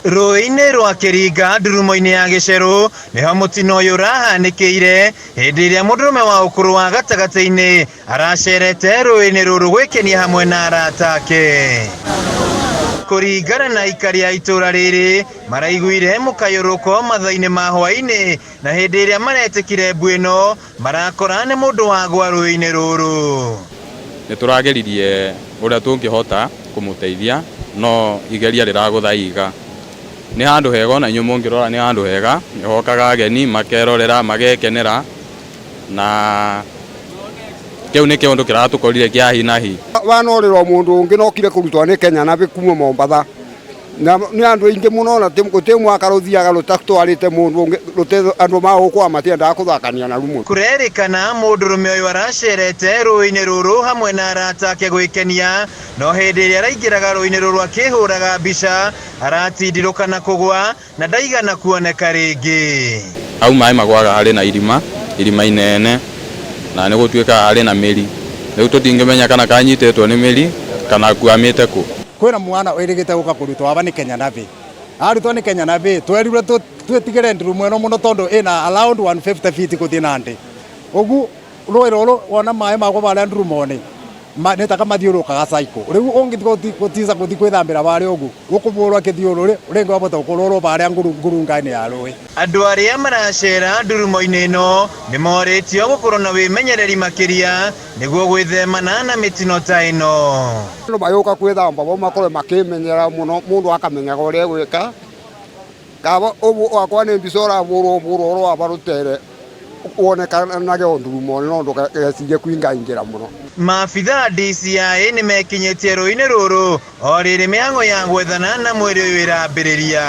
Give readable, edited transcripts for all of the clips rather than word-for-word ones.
Rũĩ-inĩ rwa Kĩringa ndurumo-inĩ ya Gĩcerũ nĩho mũtino ũyũ ũrahanĩkĩire hĩndĩ ĩrĩa mũndũrũme wa ũkũrũ wa gatagatĩ-inĩ aracerete rũĩ-inĩ rũrũ gwĩkenia hamwe na arata ake. Kũringana na aikari a itũra rĩrĩ, maraiguire mũkayũrũko mathaa-inĩ ma hwaĩ-inĩ na hĩndĩ ĩrĩa maretĩkire mbu ĩno marakora nĩ mũndũ wagwa rũĩ-inĩ rũrũ. Nĩ tũrageririe ũrĩa tũngĩhota kũmũteithia no igeria rĩragũtha iga. Nĩ handũ hega ona inyuĩ mũngĩrora nĩ handũ hega, nĩ hokaga ageni makerorera magekenera na kĩu nĩ kĩũndũ kĩratũkorire kĩa hi na hi. Wanorĩrwo mũndũ ũngĩ nokire kũrutwo nĩ Kenya na kuma Mombatha na nĩ andũ aingĩ mũno na gũtirĩ mwaka rũthiaga rũtatwarĩte mũndũ ũngĩ andũ magũkwa matiendaga kũthakania na rumu. Kũrerĩkana mũndũrũme ũyũ aracerete rũĩ-inĩ rũrũ hamwe na arata ake gwĩkenia no hĩndĩ ĩrĩa araingĩraga rũĩ-inĩ rũrũ akĩhũraga mbica aratindirũka na kũgwa na ndaigana kuoneka rĩngĩ. Hau maĩ magwaga harĩ na irima, irima inene na nĩ gũtuĩkaga harĩ na mĩri. Rĩu tũtingĩmenya kana kanyitĩtwo nĩ mĩri kana akuamĩte kũ. Kwĩna mwana wĩrĩgĩte gũka kũrutwo aba nĩ Kenya Navy. Arutwo nĩ Kenya Navy twerirwe twĩtigĩre ndurumo ĩno mũno tondũ ĩna around 150 feet gũthiĩ na ndĩ. Ũguo rũĩ rũrũ wona maĩ magwa barĩa ndurumo-inĩ nĩ taka mathiũrũrũkaga cycle. Rĩu ũngĩtiga gũtica gũthiĩ kwĩthambĩra barĩa ũguo ũkũbũrwo kĩthiũrũrĩ rĩngĩ wabota gũkorwo barĩa ngurunga-inĩ ya rũĩ. Andũ arĩa maracera ndurumo-inĩ ĩno nĩ morĩtio gũkorwo na wĩmenyereri makĩria nĩguo gwĩthemana na mĩtino ta ĩno. Andũ magĩũka kwĩthamba bo makorwo makĩmenyera mũno mũndũ akamenyaga ũrĩa egwĩka kaba ũguo wakwa nĩ mbica ũrabũrwo bũrwo rwaba rũtere wonekanage o ndurumo-inĩ no ndũgecirie kũingaingĩra mũno. Maabitha DCI nĩ mekinyĩtie rũĩ-inĩ rũrũ o rĩrĩ mĩhang'o ya gwethana na mwĩrĩ ũyũ ĩrambĩrĩria.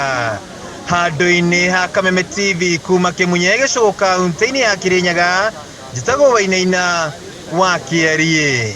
Handũ-inĩ ha Kameme TV kuma Kĩmunye Gĩcũgũ kaunti-inĩ ya Kĩrĩnyaga, njĩtagwo Wainaina wa Kĩeriĩ.